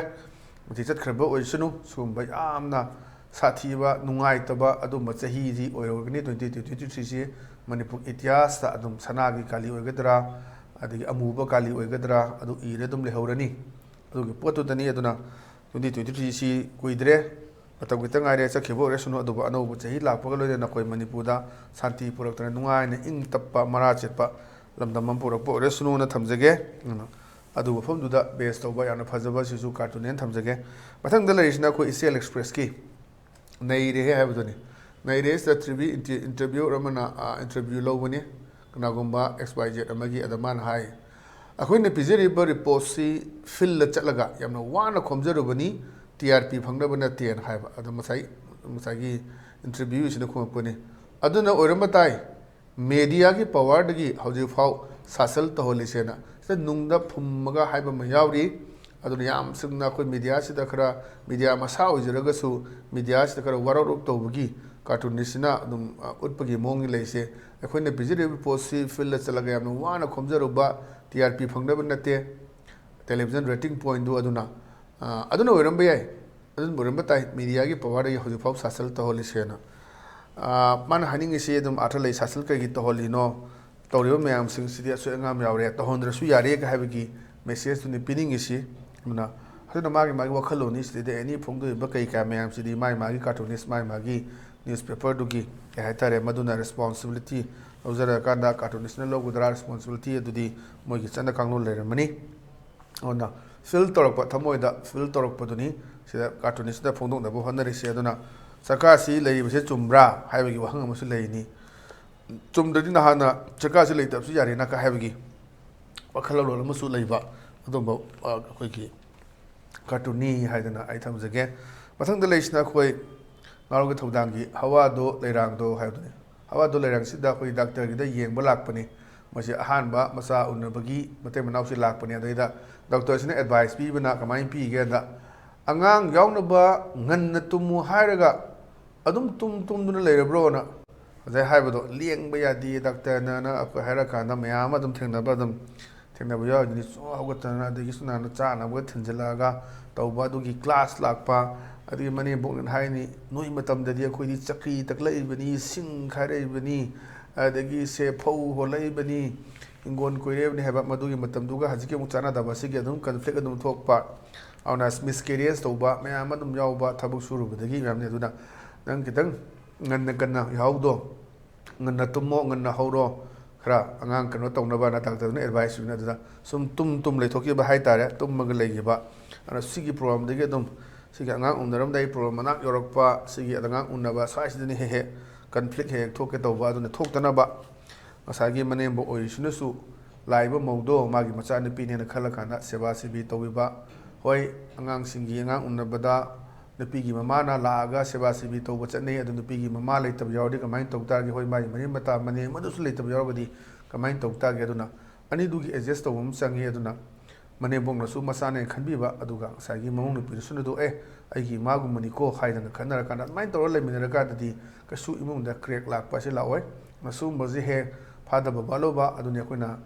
ꯃꯇꯤꯛ ꯆꯠꯈ꯭ꯔꯕ ꯑꯣꯏꯁꯅꯨ꯫ ꯁꯤꯒꯨꯝꯕ ꯌꯥꯝꯅ ꯁꯥꯊꯤꯕ, ꯅꯨꯡꯉꯥꯏꯇꯕ ꯑꯗꯨꯝꯕ ꯆꯍꯤꯗꯤ ꯑꯣꯏꯍꯧꯔꯒꯅꯤ ꯇ꯭ꯋꯦꯟꯇꯤ ꯇ꯭ꯋꯦꯟꯇꯤ ꯊ꯭ꯔꯤꯁꯤ꯫ ꯃꯅꯤꯄꯨꯔ ꯏꯇꯤꯍꯥꯁꯇ ꯑꯗꯨꯝ ꯁꯅꯥꯒꯤ ꯀꯥꯂꯤ ꯑꯣꯏꯒꯗ꯭ꯔꯥ, ꯑꯗꯒꯤ ꯑꯃꯨꯕ ꯀꯥꯂꯤ ꯑꯣꯏꯒꯗ꯭ꯔꯥ, ꯑꯗꯨ ꯏꯔ ꯑꯗꯨꯝ ꯂꯩꯍꯧꯔꯅꯤ꯫ ꯑꯗꯨꯒꯤ ꯄꯣꯠꯇꯨꯗꯅꯤ꯫ ꯑꯗꯨꯅ ꯇ꯭ꯋꯦꯟꯇꯤ ꯇ꯭ꯋꯦꯟꯇꯤ ꯊ꯭ꯔꯤꯁꯤ ꯀꯨꯏꯗ꯭ꯔꯦ, ꯃꯇꯝ ꯈꯤꯇꯪ ꯉꯥꯏꯔꯦ, ꯆꯠꯈꯤꯕ ꯑꯣꯏꯔꯁꯅꯨ꯫ ꯑꯗꯨꯕꯨ ꯑꯅꯧꯕ ꯆꯍꯤ ꯂꯥꯛꯄꯒ ꯂꯣꯏꯅꯅ ꯑꯩꯈꯣꯏ ꯃꯅꯤꯄꯨꯔꯗ ꯁꯥꯟꯇꯤ ꯄꯨꯔꯛꯇꯅ ꯅꯨꯡꯉꯥꯏꯅ ꯏꯪ ꯇꯞꯄ, ꯃꯔꯥ ꯆꯦꯠꯄ ꯂꯝꯗꯝ ꯑꯃ ꯄꯨꯔꯛꯄ ꯑꯣꯏꯔꯁꯅꯨꯅ ꯊꯝꯖꯒꯦ꯫ ꯑꯗꯨꯅ ꯑꯗꯨ ꯃꯐꯝꯗꯨꯗ ꯕꯦꯁ ꯇꯧꯕ ꯌꯥꯝꯅ ꯐꯖꯕ, ꯁꯤꯁꯨ ꯀꯥꯔꯇꯨꯟꯅꯦꯅ ꯊꯝꯖꯒꯦ꯫ ꯃꯊꯪꯗ ꯂꯩꯔꯤꯁꯤꯅ ꯑꯩꯈꯣꯏ ꯏꯆꯦꯜ ꯑꯦꯛꯁꯄ꯭ꯔꯦꯁꯀꯤ ꯅꯩꯔꯦꯍꯦ ꯍꯥꯏꯕꯗꯨꯅꯤ꯫ ꯅꯩꯔꯦꯁꯤꯗ ꯇ꯭ꯔꯤꯕꯤ-, ꯏꯟꯇꯤ-, ꯏꯟꯇꯔꯚ꯭ꯌꯨ ꯑꯃꯅ, ꯑ, ꯏꯟꯇꯔꯚ꯭ꯌꯨ ꯂꯧꯕꯅꯤ꯫ ꯀꯅꯥꯒꯨꯝꯕ ꯑꯦꯛꯁ ꯋꯥꯏ ꯖꯦꯠ ꯑꯃꯒꯤ꯫ ꯑꯗ ꯃꯥꯅ ꯍꯥꯏ, "ꯑꯩꯈꯣꯏꯅ ꯄꯤꯖꯔꯤꯕ ꯔꯤꯄꯣꯔꯠꯁꯤ ꯐꯤꯜꯗ ꯆꯠꯂꯒ ꯌꯥꯝꯅ ꯋꯥꯅ ꯈꯣꯝꯖꯔꯨꯕꯅꯤ, ꯇꯤ ꯑꯥꯔ ꯄꯤ ꯐꯪꯅꯕ ꯅꯠꯇꯦꯅ" ꯍꯥꯏꯕ꯫ ꯑꯗꯣ ꯉꯁꯥꯏ, ꯉꯁꯥꯏꯒꯤ ꯏꯟꯇꯔꯚ꯭ꯌꯨꯁꯤꯅ ꯈꯨꯝꯃꯛꯄꯅꯤ꯫ ꯑꯗꯨꯅ ꯑꯣꯏꯔꯝꯕ ꯇꯥꯏ, ꯃꯦꯗꯤꯌꯥꯒꯤ ꯄꯋꯥꯔꯗꯒꯤ ꯍꯧꯖꯤꯛꯐꯥꯎ ꯁꯥꯁꯜ ꯇꯧꯍꯜꯂꯤꯁꯦꯅ꯫ ꯁꯤꯗ ꯅꯨꯡꯗ ꯐꯨꯝꯃꯒ ꯍꯥꯏꯕ ꯑꯃ ꯌꯥꯎꯔꯤ꯫ ꯑꯗꯨꯅ ꯌꯥꯝ ꯆꯨꯝꯅ ꯑꯩꯈꯣꯏ ꯃꯦꯗꯤꯌꯥꯁꯤꯗ ꯈꯔ, ꯃꯦꯗꯤꯌꯥ ꯃꯁꯥ ꯑꯣꯏꯖꯔꯒꯁꯨ ꯃꯦꯗꯤꯌꯥꯁꯤꯗ ꯈꯔ ꯋꯥꯔꯧꯔꯞ ꯇꯧꯕꯒꯤ ꯀꯥꯔꯇꯨꯟꯅꯤꯁꯤꯅ ꯑꯗꯨꯝ, ꯑ, ꯎꯠꯄꯒꯤ ꯃꯑꯣꯡꯗ ꯂꯩꯁꯦ꯫ ꯑꯩꯈꯣꯏꯅ ꯄꯤꯖꯔꯤꯕ ꯄꯣꯠꯁꯤ ꯐꯤꯜꯗ ꯆꯠꯂꯒ ꯌꯥꯝꯅ ꯋꯥꯅ ꯈꯣꯝꯖꯔꯨꯕ, ꯇꯤ ꯑꯥꯔ ꯄꯤ ꯐꯪꯅꯕ ꯅꯠꯇꯦ, ꯇꯦꯂꯤꯚꯤꯖꯟ ꯔꯦꯇꯤꯡ ꯄꯣꯏꯟꯗꯨ ꯑꯗꯨꯅ ꯑ, ꯑꯗꯨꯅ ꯑꯣꯏꯔꯝꯕ ꯌꯥꯏ꯫ ꯑꯗꯨꯅ ꯑꯣꯏꯔꯝꯕ ꯇꯥꯏ꯫ ꯃꯤꯗꯤꯌꯥꯒꯤ ꯄꯋꯥꯔꯗꯒꯤ ꯍꯧꯖꯤꯛꯐꯥꯎ ꯁꯥꯁꯜ ꯇꯧꯍꯜꯂꯤꯁꯦꯅ꯫ ꯑ, ꯃꯥꯅ ꯍꯥꯏꯅꯤꯡꯉꯤꯁꯤ ꯑꯗꯨꯝ ꯑꯥꯔꯊ ꯂꯩ, ꯁꯥꯁꯜ ꯀꯩꯒꯤ ꯇꯧꯍꯜꯂꯤꯅꯣ? ꯇꯧꯔꯤꯕ ꯃꯌꯥꯝꯁꯤꯡꯁꯤꯗꯤ ꯑꯁꯣꯏ ꯑꯉꯥꯝ ꯌꯥꯎꯔꯦ, ꯇꯧꯍꯟꯗ꯭ꯔꯁꯨ ꯌꯥꯔꯦꯒ ꯍꯥꯏꯕꯒꯤ ꯃꯦꯁꯦꯖꯇꯨꯅꯤ ꯄꯤꯅꯤꯡꯉꯤꯁꯤ꯫ ꯑꯗꯨꯅ, ꯑꯗꯨꯅ ꯃꯥꯒꯤ ꯃꯥꯒꯤ ꯋꯥꯈꯜꯂꯣꯟꯅꯤ꯫ ꯁꯤꯗꯩꯗ ꯑꯦꯅꯤ ꯐꯣꯡꯗꯣꯛꯏꯕ ꯀꯩ ꯀꯥ ꯃꯌꯥꯝꯁꯤꯗꯤ ꯃꯥꯒꯤ ꯃꯥꯒꯤ ꯀꯥꯔꯇꯨꯅꯤꯁ, ꯃꯥꯒꯤ ꯃꯥꯒꯤ ꯅ꯭ꯌꯨꯁꯄꯦꯄꯔꯗꯨꯒꯤ, ꯀꯩ ꯍꯥꯏꯇꯥꯔꯦ, ꯃꯗꯨꯅ ꯔꯦꯁꯄꯣꯟꯁꯤꯕꯤꯂꯤꯇꯤ ꯂꯧꯖꯔꯀꯥꯟꯗ ꯀꯥꯔꯇꯨꯅꯤꯁꯅ ꯂꯧꯒꯗ꯭ꯔꯥ ꯔꯦꯁꯄꯣꯟꯁꯤꯕꯤꯂꯤꯇꯤ, ꯑꯗꯨꯗꯤ ꯃꯣꯏꯒꯤ ꯆꯠꯅ ꯀꯥꯡꯂꯣꯟ ꯂꯩꯔꯝꯃꯅꯤ꯫ ꯑꯗꯨꯅ ꯐꯤꯜ ꯇꯧꯔꯛꯄ, ꯊꯃꯣꯏꯗ ꯐꯤꯜ ꯇꯧꯔꯛꯄꯗꯨꯅꯤ ꯁꯤꯗ ꯀꯥꯔꯇꯨꯅꯤꯁꯇ ꯐꯣꯡꯗꯣꯛꯅꯕ ꯍꯣꯠꯅꯔꯤꯁꯦ꯫ ꯑꯗꯨꯅ ꯁꯔꯀꯥꯔꯁꯤ ꯂꯩꯔꯤꯕꯁꯦ ꯆꯨꯝꯕ꯭ꯔꯥ ꯍꯥꯏꯕꯒꯤ ꯋꯥꯍꯪ ꯑꯃꯁꯨ ꯂꯩꯔꯤꯅꯤ꯫ ꯆꯨꯝꯗ꯭ꯔꯗꯤ ꯅꯍꯥꯟꯅ ꯁꯔꯀꯥꯔꯁꯤ ꯂꯩꯇꯕꯁꯨ ꯌꯥꯔꯦꯅ ꯀ ꯍꯥꯏꯕꯒꯤ ꯋꯥꯈꯜꯂꯣꯟ ꯑꯃꯁꯨ ꯂꯩꯕ ꯑꯗꯨꯝꯕ, ꯑ, ꯑꯩꯈꯣꯏꯒꯤ ꯀꯥꯔꯇꯨꯟꯅꯤ ꯍꯥꯏꯗꯅ ꯑꯩ ꯊꯝꯖꯒꯦ꯫ ꯃꯊꯪꯗ ꯂꯩꯔꯤꯁꯤꯅ ꯑꯩꯈꯣꯏ ꯉꯥꯔꯣꯛꯒꯤ ꯊꯧꯗꯥꯡꯒꯤ ꯍꯋꯥꯗꯣ ꯂꯩꯔꯥꯡꯗꯣ ꯍꯥꯏꯕꯗꯨꯅꯤ꯫ ꯍꯋꯥꯗꯣ ꯂꯩꯔꯥꯡꯁꯤꯗ ꯑꯩꯈꯣꯏ ꯗꯥꯛꯇꯔꯒꯤꯗ ꯌꯦꯡꯕ ꯂꯥꯛꯄꯅꯤ꯫ ꯃꯣꯏꯁꯦ ꯑꯍꯥꯟꯕ ꯃꯆꯥ ꯎꯅꯕꯒꯤ ꯃꯇꯩ ꯃꯅꯥꯎꯁꯤ ꯂꯥꯛꯄꯅꯤ꯫ ꯑꯗꯩꯗ ꯗꯥꯛꯇꯔꯁꯤꯅ ꯑꯦꯗꯚꯥꯏꯁ ꯄꯤꯕꯅ ꯀꯃꯥꯏꯅ ꯄꯤꯒꯦꯗ, "ꯑꯉꯥꯡ ꯌꯥꯎꯅꯕ ꯉꯟꯅ ꯇꯨꯝꯃꯨ ꯍꯥꯏꯔꯒ ꯑꯗꯨꯝ ꯇꯨꯝ ꯇꯨꯝꯗꯨꯅ ꯂꯩꯔꯕ꯭ꯔꯣꯅ?" ꯉꯁꯥꯏ ꯍꯥꯏꯕꯗꯣ, "ꯂꯦꯡꯕ ꯌꯥꯗꯦ ꯗꯥꯛꯇꯔꯅ" ꯑꯩꯈꯣꯏ ꯍꯥꯏꯔꯀꯥꯟꯗ ꯃꯌꯥꯝ ꯑꯃ ꯑꯗꯨꯝ ꯊꯦꯡꯅꯕ, ꯑꯗꯨꯝ ꯊꯦꯡꯅꯕ ꯌꯥꯎꯔꯤꯗꯨꯅꯤ꯫ ꯁꯨꯝ ꯍꯧꯒꯠꯇꯅ, ꯑꯗꯒꯤ ꯁꯨꯝ ꯅꯥꯟꯅ ꯆꯥꯅꯕꯒ ꯊꯤꯟꯖꯤꯜꯂꯛꯑꯒ ꯇꯧꯕ꯫ ꯑꯗꯨꯒꯤ ꯀ꯭ꯂꯥꯁ ꯂꯥꯛꯄ, ꯑꯗꯒꯤ ꯃꯅꯦꯝꯕꯣꯛꯅ ꯍꯥꯏꯅꯤ, "ꯅꯣꯏ ꯃꯇꯝꯗꯗꯤ ꯑꯩꯈꯣꯏꯗꯤ ꯆꯀ꯭ꯔꯤ ꯇꯛꯂꯛꯏꯕꯅꯤ, ꯁꯤꯡ ꯈꯥꯏꯔꯛꯏꯕꯅꯤ, ꯑꯗꯒꯤ ꯁꯦ ꯐꯧ ꯍꯣꯜꯂꯛꯏꯕꯅꯤ, ꯍꯤꯡꯒꯣꯜ ꯀꯣꯏꯔꯛꯏꯕꯅꯤ" ꯍꯥꯏꯕ꯫ ꯃꯗꯨꯒꯤ ꯃꯇꯝꯗꯨꯒ ꯍꯧꯖꯤꯛꯀꯤ ꯑꯃꯨꯛ ꯆꯥꯟꯅꯗꯕ ꯑꯁꯤꯒꯤ ꯑꯗꯨꯝ ꯀꯟꯐ꯭ꯂꯤꯛ ꯑꯗꯨꯝ ꯊꯣꯛꯄ꯫ ꯑꯗꯨꯅ ꯃꯤꯁꯀꯦꯔꯤꯌꯦꯖ ꯇꯧꯕ ꯃꯌꯥꯝ ꯑꯃ ꯑꯗꯨꯝ ꯌꯥꯎꯕ, ꯊꯕꯛ ꯁꯨꯔꯨꯕꯗꯒꯤ ꯃꯌꯥꯝꯅꯤ꯫ ꯑꯗꯨꯅ ꯅꯪ ꯈꯤꯇꯪ ꯉꯟꯅ ꯉꯟꯅ ꯌꯥꯍꯧꯗꯣ, ꯉꯟꯅ ꯇꯨꯝꯃꯣ, ꯉꯟꯅ ꯍꯧꯔꯣ, ꯈꯔ ꯑꯉꯥꯡ ꯀꯩꯅꯣ ꯇꯧꯅꯕꯅ ꯗꯥꯛꯇꯔꯗꯨꯅ ꯑꯦꯗꯚꯥꯏꯁ ꯄꯤꯕꯅꯤ꯫ ꯑꯗꯨꯗ ꯁꯨꯝ ꯇꯨꯝ ꯇꯨꯝ ꯂꯩꯊꯣꯛꯈꯤꯕ ꯍꯥꯏꯇꯥꯔꯦ, ꯇꯨꯝꯃꯒ ꯂꯩꯈꯤꯕ꯫ ꯑꯗꯨꯅ ꯁꯤꯒꯤ ꯄ꯭ꯔꯣꯕ꯭ꯂꯦꯝꯗꯒꯤ ꯑꯗꯨꯝ, ꯁꯤꯒꯤ ꯑꯉꯥꯡ ꯎꯅꯔꯝꯗꯥꯏ ꯄ꯭ꯔꯣꯕ꯭ꯂꯦꯝ ꯃꯅꯥꯛ ꯌꯧꯔꯛꯄ, ꯁꯤꯒꯤ ꯑꯉꯥꯡ ꯎꯅꯕ ꯁ꯭ꯋꯥꯏꯁꯤꯗꯅꯤ ꯍꯦꯛ ꯍꯦꯛ ꯀꯟꯐ꯭ꯂꯤꯛ ꯍꯦꯛ ꯍꯦꯛ ꯊꯣꯛꯀꯦ ꯇꯧꯕ꯫ ꯑꯗꯨꯅ ꯊꯣꯛꯇꯅꯕ ꯉꯁꯥꯏꯒꯤ ꯃꯅꯦꯝꯕꯣꯛ ꯑꯣꯏꯔꯤꯁꯤꯅꯁꯨ ꯂꯥꯛꯏꯕ ꯃꯧꯗꯣ ꯃꯥꯒꯤ ꯃꯆꯥꯅꯨꯄꯤꯅꯦꯅ ꯈꯜꯂꯀꯥꯟꯗ ꯁꯦꯕꯥ ꯁꯤꯕꯤ ꯇꯧꯕꯤꯕ꯫ ꯍꯣꯏ, ꯑꯉꯥꯡꯁꯤꯡꯒꯤ ꯑꯉꯥꯡ ꯎꯅꯕꯗ ꯅꯨꯄꯤꯒꯤ ꯃꯃꯥꯅ ꯂꯥꯛꯑꯒ ꯁꯦꯕꯥ ꯁꯤꯕꯤ ꯇꯧꯕ ꯆꯠꯅꯩ꯫ ꯑꯗꯨ ꯅꯨꯄꯤꯒꯤ ꯃꯃꯥ ꯂꯩꯇꯕ ꯌꯥꯎꯔꯗꯤ ꯀꯃꯥꯏꯅ ꯇꯧ ꯇꯥꯔꯒꯦ? ꯍꯣꯏ, ꯃꯥꯒꯤ ꯃꯔꯤ ꯃꯇꯥ ꯃꯅꯦꯝ ꯑꯗꯨꯁꯨ ꯂꯩꯇꯕ ꯌꯥꯎꯔꯒꯗꯤ ꯀꯃꯥꯏꯅ ꯇꯧ ꯇꯥꯔꯒꯦ? ꯑꯗꯨꯅ ꯑꯅꯤꯗꯨꯒꯤ ꯑꯦꯗꯖꯁ ꯇꯧꯕ ꯑꯃ ꯆꯪꯉꯤ꯫ ꯑꯗꯨꯅ ꯃꯅꯦꯝꯕꯣꯛꯅꯁꯨ ꯃꯆꯥꯅꯦꯅ ꯈꯟꯕꯤꯕ, ꯑꯗꯨꯒ ꯉꯁꯥꯏꯒꯤ ꯃꯃꯧ ꯅꯨꯄꯤꯗꯨꯁꯨꯅꯗꯨ "ꯑꯦ, ꯑꯩꯒꯤ ꯏꯃꯥꯒꯨꯝꯕꯅꯤꯀꯣ" ꯍꯥꯏꯗꯅ ꯈꯟꯅꯔꯀꯥꯟꯗ, ꯑꯗꯨꯃꯥꯏꯅ ꯇꯧꯔ ꯂꯩꯃꯤꯟꯅꯔꯀꯥꯟꯗꯗꯤ ꯀꯩꯁꯨ ꯏꯃꯨꯡꯗ ꯀ꯭ꯔꯦꯛ ꯂꯥꯛꯄ ꯑꯁꯤ ꯂꯥꯛꯑꯣꯏ꯫ ꯃꯁꯤꯒꯨꯝꯕꯁꯤ ꯍꯦꯛ ꯐꯥꯗꯕ ꯕꯥꯂꯣꯕ꯫ ꯑꯗꯨꯅꯤ ꯑꯩꯈꯣꯏꯅ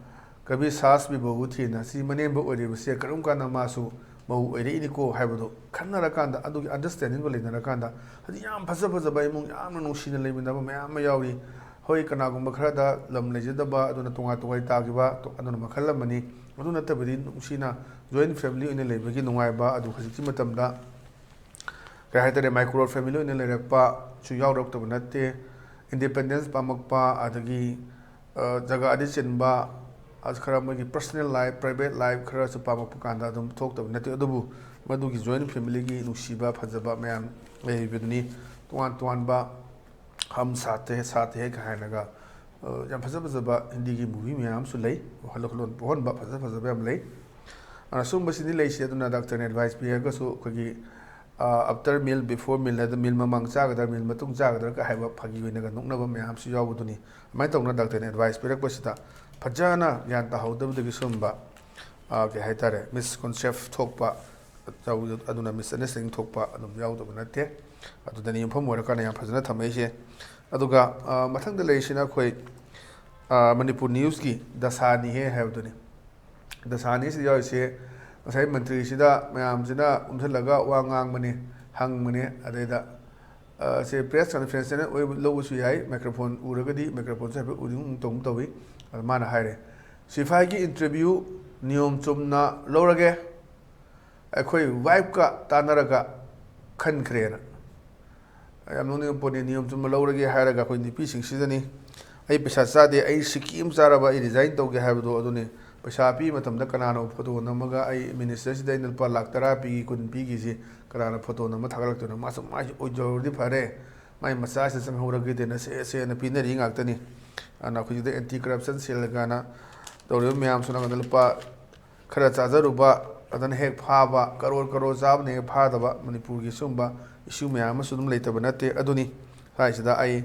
ꯀꯕꯤ ꯁꯥꯁ ꯕꯤꯕꯍꯨ ꯊꯤꯅ ꯁꯤ ꯃꯅꯦꯝꯕꯣꯛ ꯑꯣꯏꯔꯤꯕꯁꯦ ꯀꯔꯝ ꯀꯥꯟꯗ ꯃꯥꯁꯨ ꯃꯧ ꯑꯣꯏꯔꯛꯏꯅꯤꯀꯣ ꯍꯥꯏꯕꯗꯣ ꯈꯟꯅꯔꯀꯥꯟꯗ, ꯑꯗꯨꯒꯤ ꯑꯟꯗꯔꯁ꯭ꯇꯦꯟꯗꯤꯡꯗꯣ ꯂꯩꯅꯔꯀꯥꯟꯗ, ꯍꯧꯖꯤꯛ ꯌꯥꯝ ꯐꯖ ꯐꯖꯕ ꯏꯃꯨꯡ ꯌꯥꯝꯅ ꯅꯨꯡꯁꯤꯅ ꯂꯩꯃꯤꯟꯅꯕ ꯃꯌꯥꯝ ꯑꯃ ꯌꯥꯎꯔꯤ꯫ ꯍꯣꯏ, ꯀꯅꯥꯒꯨꯝꯕ ꯈꯔꯗ ꯂꯝ ꯂꯩꯖꯗꯕ, ꯑꯗꯨꯅ ꯇꯣꯉꯥꯟ ꯇꯣꯉꯥꯟ ꯇꯥꯈꯤꯕ, ꯑꯗꯨꯅ ꯃꯈꯜ ꯑꯃꯅꯤ꯫ ꯑꯗꯨ ꯅꯠꯇꯕꯗꯤ ꯅꯨꯡꯁꯤꯅ ꯖꯣꯏꯟ ꯐꯦꯃꯤꯂꯤ ꯑꯣꯏꯅ ꯂꯩꯕꯒꯤ ꯅꯨꯡꯉꯥꯏꯕ ꯑꯗꯨ ꯍꯧꯖꯤꯛꯀꯤ ꯃꯇꯝꯗ, ꯀꯩ ꯍꯥꯏꯇꯥꯔꯦ, ꯃꯥꯏꯀ꯭ꯔꯣ ꯐꯦꯃꯤꯂꯤ ꯑꯣꯏꯅ ꯂꯩꯔꯛꯄꯁꯨ ꯌꯥꯎꯔꯛꯇꯕ ꯅꯠꯇꯦ꯫ ꯏꯟꯗꯤꯄꯦꯟꯗꯦꯟꯁ ꯄꯥꯝꯃꯛꯄ, ꯑꯗꯒꯤ, ꯑ, ꯖꯒꯥꯗꯤ ꯆꯤꯟꯕ, ꯑꯁ, ꯈꯔ ꯃꯣꯏꯒꯤ ꯄꯔꯁꯣꯅꯦꯜ ꯂꯥꯏꯐ, ꯄ꯭ꯔꯥꯏꯚꯦꯠ ꯂꯥꯏꯐ ꯈꯔꯁꯨ ꯄꯥꯝꯃꯛꯄ ꯀꯥꯟꯗ ꯑꯗꯨꯝ ꯊꯣꯛꯇꯕ ꯅꯠꯇꯦ꯫ ꯑꯗꯨꯕꯨ ꯃꯗꯨꯒꯤ ꯖꯣꯏꯟ ꯐꯦꯃꯤꯂꯤꯒꯤ ꯅꯨꯡꯁꯤꯕ ꯐꯖꯕ ꯃꯌꯥꯝ ꯂꯩꯔꯤꯕꯗꯨꯅꯤ꯫ ꯇꯣꯉꯥꯟ ꯇꯣꯉꯥꯟꯕ ꯍꯝ ꯁꯥꯊ ꯍꯦ ꯁꯥꯊ ꯍꯦ ꯀ ꯍꯥꯏꯅꯒ, ꯑ, ꯌꯥꯝ ꯐꯖ ꯐꯖꯕ ꯍꯤꯟꯗꯤꯒꯤ ꯃꯨꯚꯤ ꯃꯌꯥꯝ ꯑꯃꯁꯨ ꯂꯩ꯫ ꯋꯥꯈꯜ ꯂꯧꯈꯜꯂꯣꯟ ꯄꯣꯛꯍꯟꯕ ꯐꯖ ꯐꯖꯕ ꯌꯥꯝ ꯂꯩ꯫ ꯑ, ꯁꯨꯝꯕꯁꯤꯗꯤ ꯂꯩꯁꯤ꯫ ꯑꯗꯨꯅ ꯗꯥꯛꯇꯔꯅ ꯑꯦꯗꯚꯥꯏꯁ ꯄꯤꯔꯒꯁꯨ ꯑꯩꯈꯣꯏꯒꯤ, ꯑ, ꯑꯐꯇꯔ ꯃꯤꯜ, ꯕꯤꯐꯣꯔ ꯃꯤꯜ ꯍꯥꯏꯗꯅ ꯃꯤꯜ ꯃꯃꯥꯡ ꯆꯥꯒꯗ꯭ꯔꯥ, ꯃꯤꯜ ꯃꯇꯨꯡ ꯆꯥꯒꯗ꯭ꯔꯥ ꯀ ꯍꯥꯏꯕ ꯐꯥꯒꯤ ꯑꯣꯏꯅꯒ ꯅꯣꯛꯅꯕ ꯃꯌꯥꯝꯁꯨ ꯌꯥꯎꯕꯗꯨꯅꯤ꯫ ꯑꯗꯨꯃꯥꯏꯅ ꯇꯧꯅ ꯗꯥꯛꯇꯔꯅ ꯑꯦꯗꯚꯥꯏꯁ ꯄꯤꯔꯛꯄꯁꯤꯗ ꯐꯖꯅ ꯒ꯭ꯌꯥꯟ ꯇꯥꯍꯧꯗꯕꯗꯒꯤ ꯁꯨꯝꯕ, ꯑ, ꯀꯩ ꯍꯥꯏꯇꯥꯔꯦ, ꯃꯤꯁꯀꯣꯟꯁꯦꯞ ꯊꯣꯛꯄ, ꯌꯥꯎ-, ꯑꯗꯨꯅ ꯃꯤꯁꯑꯟꯗꯔꯁ꯭ꯇꯦꯟꯗꯤꯡ ꯊꯣꯛꯄ ꯑꯗꯨꯝ ꯌꯥꯎꯗꯕ ꯅꯠꯇꯦ꯫ ꯑꯗꯨꯗꯅꯤ ꯌꯨꯝꯐꯝ ꯑꯣꯏꯔꯀꯥꯟꯗ ꯌꯥꯝ ꯐꯖꯅ ꯊꯝꯃꯛꯏꯁꯦ꯫ ꯑꯗꯨꯒ, ꯑ, ꯃꯊꯪꯗ ꯂꯩꯔꯤꯁꯤꯅ ꯑꯩꯈꯣꯏ, ꯑ, ꯃꯅꯤꯄꯨꯔ ꯅ꯭ꯌꯨꯁꯀꯤ ꯗꯁꯥꯅꯤꯍꯦ ꯍꯥꯏꯕꯗꯨꯅꯤ꯫ ꯗꯁꯥꯅꯤꯁꯤꯗ ꯌꯥꯎꯔꯤꯁꯦ ꯉꯁꯥꯏ ꯃꯟꯇ꯭ꯔꯤꯁꯤꯗ ꯃꯌꯥꯝꯁꯤꯅ ꯎꯝꯁꯤꯜꯂꯒ ꯋꯥ ꯉꯥꯡꯕꯅꯤ, ꯍꯪꯕꯅꯤ꯫ ꯑꯗꯩꯗ, ꯑ, ꯁꯦ ꯄ꯭ꯔꯦꯁ ꯀꯟꯐꯔꯦꯟꯁꯇꯅ ꯑꯣꯏꯕ ꯂꯧꯕꯁꯨ ꯌꯥꯏ, ꯃꯥꯏꯀ꯭ꯔꯣꯐꯣꯟ ꯎꯔꯒꯗꯤ ꯃꯥꯏꯀ꯭ꯔꯣꯐꯣꯟꯁꯦ ꯍꯥꯏꯐꯦꯠ ꯎꯗꯤꯡ ꯇꯧꯒꯨꯝ ꯇꯧꯏ꯫ ꯑꯗ ꯃꯥꯅ ꯍꯥꯏꯔꯦ, "ꯁꯤꯐꯥꯏꯒꯤ ꯏꯟꯇꯔꯚ꯭ꯌꯨ ꯅꯤꯌꯣꯝ ꯆꯨꯝꯅ ꯂꯧꯔꯒꯦ, ꯑꯩꯈꯣꯏ ꯋꯥꯏꯐꯀ ꯇꯥꯟꯅꯔꯒ ꯈꯟꯈ꯭ꯔꯦꯅ"꯫ ꯌꯥꯝ ꯅꯣꯛꯅꯤꯡꯕ ꯄꯣꯠꯅꯤ꯫ ꯅꯤꯌꯣꯝ ꯆꯨꯝꯕ ꯂꯧꯔꯒꯦ ꯍꯥꯏꯔꯒ ꯑꯩꯈꯣꯏ ꯅꯨꯄꯤꯁꯤꯡꯁꯤꯗꯅꯤ, "ꯑꯩ ꯄꯩꯁꯥ ꯆꯥꯗꯦ, ꯑꯩ ꯁꯤꯀꯤ ꯑꯃ ꯆꯥꯔꯕ, ꯑꯩ ꯔꯤꯖꯥꯏꯟ ꯇꯧꯒꯦ" ꯍꯥꯏꯕꯗꯣ ꯑꯗꯨꯅꯤ꯫ ꯄꯩꯁꯥ ꯄꯤꯕ ꯃꯇꯝꯗ ꯀꯅꯥꯅꯣ ꯐꯣꯇꯣ ꯅꯝꯃꯒ, "ꯑꯩ ꯃꯤꯅꯤꯁꯇꯔꯁꯤꯗ ꯑꯩꯅ ꯂꯨꯄꯥ ꯂꯥꯛ ꯇꯔꯥ ꯄꯤꯒꯦ, ꯀꯨꯟ ꯄꯤꯒꯦꯁꯤ" ꯀꯅꯥꯅ ꯐꯣꯇꯣ ꯅꯝꯃ ꯊꯥꯒꯠꯂꯛꯇꯣꯏꯅꯣ? ꯃꯥꯁꯨ ꯃꯥꯏꯁꯦ ꯑꯣꯏꯖꯍꯧꯔꯗꯤ ꯐꯔꯦ꯫ ꯃꯥꯏ ꯃꯆꯥꯁꯤꯗ ꯆꯪꯍꯧꯔꯒꯦꯗꯅ ꯁꯦ ꯁꯦꯅ ꯄꯤꯅꯔꯤ ꯉꯥꯛꯇꯅꯤ꯫ ꯑꯗꯨꯅ ꯑꯩꯈꯣꯏ ꯁꯤꯗ ꯑꯦꯟꯇꯤ ꯀꯔꯞꯁꯟ ꯁꯦꯜ ꯀꯥꯏꯅ ꯇꯧꯔꯤꯕ ꯃꯌꯥꯝꯁꯨ ꯅꯥꯀꯟꯗ ꯂꯨꯄꯥ ꯈꯔ ꯆꯥꯖꯔꯨꯕ, ꯑꯗꯨꯅ ꯍꯦꯛ ꯐꯥꯕ, ꯀꯔꯣꯔ ꯀꯔꯣꯔ ꯆꯥꯕꯅ ꯍꯦꯛ ꯐꯥꯗꯕ, ꯃꯅꯤꯄꯨꯔꯒꯤ ꯁꯤꯒꯨꯝꯕ ꯏꯁꯨ ꯃꯌꯥꯝ ꯑꯃꯁꯨ ꯑꯗꯨꯝ ꯂꯩꯇꯕ ꯅꯠꯇꯦ꯫ ꯑꯗꯨꯅꯤ ꯁ꯭ꯋꯥꯏꯁꯤꯗ ꯑꯩ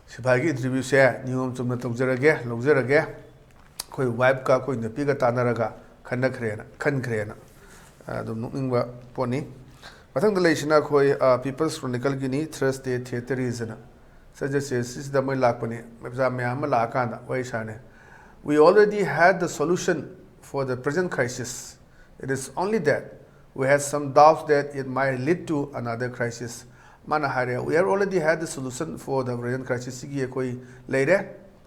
ꯁꯤꯐꯥꯏꯒꯤ ꯏꯟꯇꯔꯚ꯭ꯌꯨꯁꯦ ꯅꯤꯌꯣꯝ ꯆꯨꯝꯅ ꯇꯧꯖꯔꯒꯦ, ꯂꯧꯖꯔꯒꯦ꯫ ꯑꯩꯈꯣꯏ ꯋꯥꯏꯐꯀ ꯑꯩꯈꯣꯏ ꯅꯨꯄꯤꯒ ꯇꯥꯟꯅꯔꯒ ꯈꯟꯅꯈ꯭ꯔꯦꯅ, ꯈꯟꯈ꯭ꯔꯦꯅ꯫ ꯑꯗꯨꯝ ꯅꯣꯛꯅꯤꯡꯕ ꯄꯣꯠꯅꯤ꯫ ꯃꯊꯪꯗ ꯂꯩꯔꯤꯁꯤꯅ ꯑꯩꯈꯣꯏ, ꯑ, ꯄꯤꯄꯜꯁ ꯀ꯭ꯔꯣꯅꯤꯀꯜꯒꯤꯅꯤ, ꯊꯔꯁꯗꯦ ꯊꯤꯌꯦꯇꯔꯤꯁ ꯑꯅ꯫ ꯁꯖꯦꯁ ꯁꯤꯁꯤꯗ ꯃꯣꯏ ꯂꯥꯛꯄꯅꯤ, ꯃꯌꯥꯝ ꯑꯃ ꯂꯥꯛꯑꯀꯥꯟꯗ ꯋꯥꯔꯤ ꯁꯥꯅꯤ꯫ "We already had the solution for the present crisis, It is only that we had some doubts that it might lead to another crisis. ꯃꯥꯅ ꯍꯥꯏꯔꯦ, "We have already had the solution for the present crisis." ꯁꯤꯒꯤ ꯑꯩꯈꯣꯏ ꯂꯩꯔꯦ,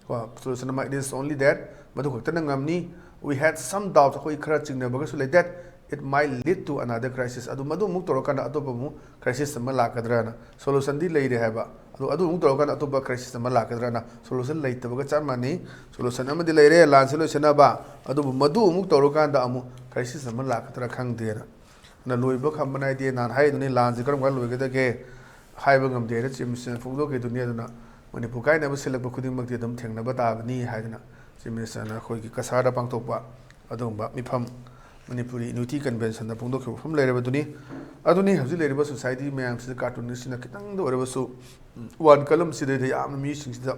ꯀꯣ, solution ꯑꯃ꯫ It is only that, ꯃꯗꯨ ꯈꯛꯇꯅ ꯉꯝꯅꯤ꯫ We had some doubts, ꯑꯩꯈꯣꯏ ꯈꯔ ꯆꯤꯡꯅꯕꯒꯁꯨ ꯂꯩ, that it might lead to another crisis. ꯑꯗꯨ ꯃꯗꯨ ꯑꯃꯨꯛ ꯇꯧꯔꯀꯥꯟꯗ ꯑꯇꯣꯞꯄ ꯑꯃꯨꯛ crisis ꯑꯃ ꯂꯥꯛꯀꯗ꯭ꯔꯥꯅ꯫ Solutionꯗꯤ ꯂꯩꯔꯦ ꯍꯥꯏꯕ, ꯑꯗꯨ ꯑꯗꯨ ꯑꯃꯨꯛ ꯇꯧꯔꯀꯥꯟꯗ ꯑꯇꯣꯞꯄ crisis ꯑꯃ ꯂꯥꯛꯀꯗ꯭ꯔꯥꯅ꯫ Solution ꯂꯩꯇꯕꯒ ꯆꯞ ꯃꯥꯟꯅꯩ꯫ Solution ꯑꯃꯗꯤ ꯂꯩꯔꯦ, ꯂꯥꯟꯁꯤ ꯂꯣꯏꯁꯤꯟꯅꯕ, ꯑꯗꯨꯕꯨ ꯃꯗꯨ ꯑꯃꯨꯛ ꯇꯧꯔꯀꯥꯟꯗ ꯑꯃꯨꯛ crisis ꯑꯃ ꯂꯥꯛꯀꯗ꯭ꯔꯥ ꯈꯪꯗꯦꯅ꯫ ꯑꯗꯨꯅ ꯂꯣꯏꯕ ꯈꯝꯕ ꯅꯥꯏꯗꯦ꯫ ꯅꯍꯥꯟ ꯍꯥꯏꯗꯨꯅꯤ, ꯂꯥꯟꯁꯤ ꯀꯔꯝ ꯀꯥꯟꯗ ꯂꯣꯏꯒꯗꯒꯦ ꯍꯥꯏꯕ ꯉꯝꯗꯦ ꯍꯥꯏꯅ Chief Minister ꯐꯣꯡꯗꯣꯛꯈꯤꯗꯨꯅꯤ꯫ ꯑꯗꯨꯅ ꯃꯅꯤꯄꯨꯔ ꯀꯥꯏꯅꯕ ꯁꯤꯜꯂꯛꯄ ꯈꯨꯗꯤꯡꯃꯛꯇꯤ ꯑꯗꯨꯝ ꯊꯦꯡꯅꯕ ꯇꯥꯕꯅꯤ ꯍꯥꯏꯗꯅ Chief Ministerꯅ ꯑꯩꯈꯣꯏꯒꯤ ꯀꯁꯥꯔꯗ ꯄꯥꯡꯊꯣꯛꯄ ꯑꯗꯨꯒꯨꯝꯕ ꯃꯤꯐꯝ, ꯃꯅꯤꯄꯨꯔꯤ Unity Conventionꯗ ꯐꯣꯡꯗꯣꯛꯈꯤꯕ ꯋꯥꯐꯝ ꯂꯩꯔꯕꯗꯨꯅꯤ꯫ ꯑꯗꯨꯅꯤ ꯍꯧꯖꯤꯛ ꯂꯩꯔꯤꯕ society ꯃꯌꯥꯝꯁꯤꯗ cartoonistꯁꯤꯡꯅ ꯈꯤꯇꯪꯗ ꯑꯣꯏꯔꯕꯁꯨ ꯋꯥꯟ ꯀꯂꯝꯁꯤꯗꯩꯗ ꯌꯥꯝꯅ ꯃꯤꯁꯤꯡꯁꯤꯗ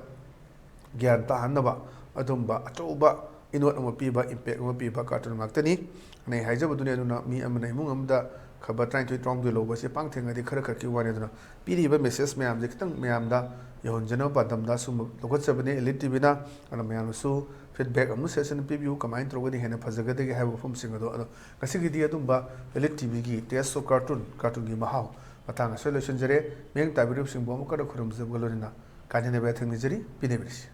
ꯒ꯭ꯌꯥꯟ ꯇꯥꯍꯟꯅꯕ ꯑꯗꯨꯝꯕ ꯑꯆꯧꯕ ꯏꯅꯣꯠ ꯑꯃ ꯄꯤꯕ, impact ꯑꯃ ꯄꯤꯕ cartoon ꯉꯥꯛꯇꯅꯤ꯫ ꯑꯩꯅ ꯍꯥꯏꯖꯕꯗꯨꯅꯤ꯫ ꯑꯗꯨꯅ ꯃꯤ ꯑꯃꯅ ꯏꯃꯨꯡ ꯑꯃꯗ ꯈꯕꯔ ꯇꯔꯥꯅꯤꯊꯣꯏ, ꯇꯔꯥꯍꯨꯝꯗꯣꯏ ꯂꯧꯕꯁꯦ ꯄꯥꯡ ꯊꯦꯡꯅꯗꯤ ꯈꯔ ꯈꯛꯀꯤ ꯋꯥꯅꯤ꯫ ꯑꯗꯨꯅ ꯄꯤꯔꯤꯕ message ꯃꯌꯥꯝꯁꯦ ꯈꯤꯇꯪ ꯃꯌꯥꯝꯗ ꯌꯧꯍꯟꯖꯅꯕ ꯄꯥꯟꯗꯝꯗ ꯁꯨꯝꯕ ꯂꯧꯈꯠꯆꯕꯅꯤ Elite TVꯅ꯫ ꯑꯗꯨꯅ ꯃꯌꯥꯝꯅꯁꯨ feedback ꯑꯃꯨꯛ session ꯄꯤꯕꯤꯌꯨ, ꯀꯃꯥꯏꯅ ꯇꯧꯔꯒꯗꯤ ꯍꯦꯟꯅ ꯐꯖꯒꯗꯒꯦ ꯍꯥꯏꯕ ꯋꯥꯐꯝꯁꯤꯡ ꯑꯗꯣ꯫ ꯑꯗꯣ ꯉꯁꯤꯒꯤꯗꯤ ꯑꯗꯨꯝꯕ Elite TVꯒꯤ Taste of Cartoon, cartoonꯒꯤ ꯃꯍꯥꯎ ꯃꯇꯥꯡ ꯑꯁꯤꯗ ꯂꯣꯏꯁꯤꯟꯖꯔꯦ꯫ ꯃꯤꯠꯌꯦꯡ ꯇꯥꯕꯤꯔꯤꯕꯁꯤꯡꯕꯨ ꯑꯃꯨꯛ ꯀꯟꯅ ꯈꯨꯔꯨꯝꯖꯕꯒ ꯂꯣꯏꯅꯅ ꯀꯥꯏꯅꯅꯕ ꯌꯥꯊꯪ ꯅꯤꯖꯔꯤ꯫ ꯄꯤꯅꯕꯤꯔꯁꯤ꯫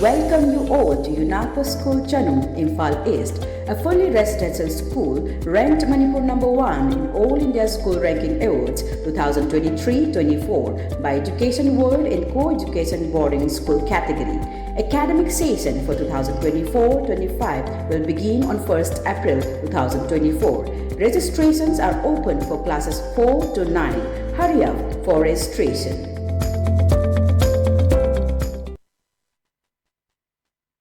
Welcome you all to UNACO School Chanum, Imphal East, a fully residential school ranked Manipur number one in All India School Ranking Awards two thousand twenty-three twenty-four by Education World in Co-Education Boarding School category. Academic session for two thousand twenty-four twenty-five will begin on first April two thousand twenty-four. Registrations are open for classes four to nine. Hurry up for registration.